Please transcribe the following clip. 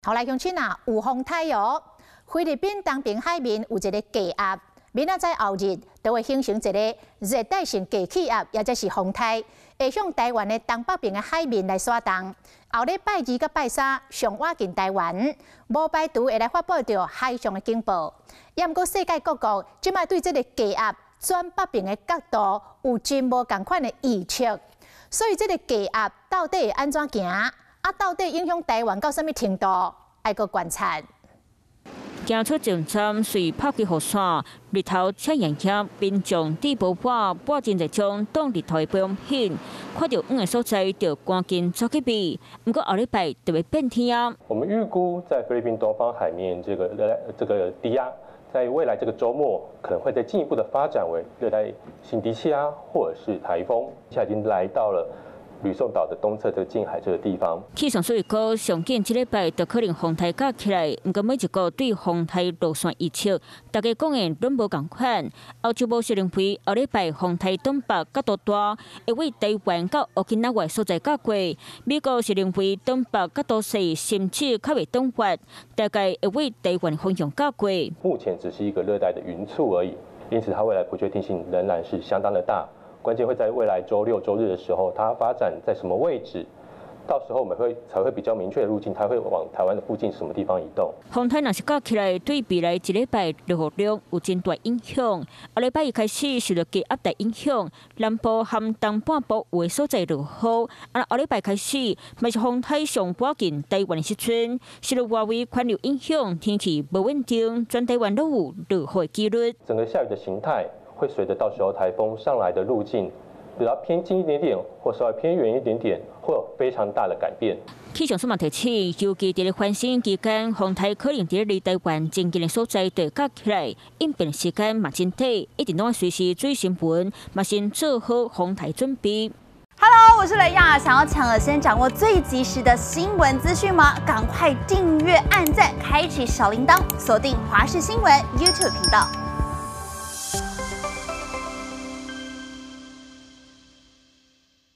好來，鄉親啊，有風颱哦。菲律賓東爿海面有一个低壓，明仔載後日就會形成一个熱帶性低氣壓，也就是風颱，會向台灣的東北爿的海面來徙動。後禮拜二佮拜三上倚近台灣，無排除會來發布著海上的警報。也毋過世界各國這擺對這个低壓轉北爿的角度有真無仝款的預測，所以這个低壓到底會按怎行？啊，到底影響台灣到啥物程度？愛閣觀察。行出前站，隨拍開雨傘，日頭赤炎炎，民眾佇無半抹真濟種擋日頭的保養品，看著遠的所在就趕緊走去避。毋過後禮拜就會變天啊。我們預估在菲律賓東方海面這個低壓，在未來這個週末可能會再進一步的發展為熱帶性低氣壓或者是颱風，現在已經來到了呂宋島的東側這個近海這個地方。氣象署預估上緊這禮拜就可能風颱夾起來，毋過每一個對風颱路線預測，大家講的攏無仝款。歐洲模式認為後禮拜風颱東北角度大，會為台灣到 Okinawa 所在夾過。美國是認為東北角度細，甚至較袂轉發，大概會為台灣方向夾過。目前只是一個熱帶的雲簇而已，因此它未來不確定性仍然是相當的大。關鍵會在未來週六、週日的時候，它發展在什麼位置？到時候我們會才會比較明確的路徑，它會往台灣的附近什麼地方移動？風颱若是夾起來，對未來一禮拜落雨量有真大影響。後禮拜一開始受著低壓帶影響，南部和東半部有的所在落雨。啊，後禮拜開始，嘛是風颱上倚近台灣的時陣，受著外圍環流影響，天氣無穩定，全台灣攏有落雨的幾率。整個下雨的形態會隨著到時候颱風上來的路徑，比較偏近一點點，或稍微偏遠一點點，會有非常大的改變。氣象署嘛提醒，尤其佇咧翻身期間，風颱可能佇咧離台灣真近的所在就會夾起來，應變時間嘛真短，一定攏愛隨時注意新聞，嘛先做好風颱準備。 Hello，我是雷亞，想要搶先掌握最及時的新聞資訊嗎？趕快訂閱、按讚、開啟小鈴鐺，鎖定華視新聞 YouTube 頻道。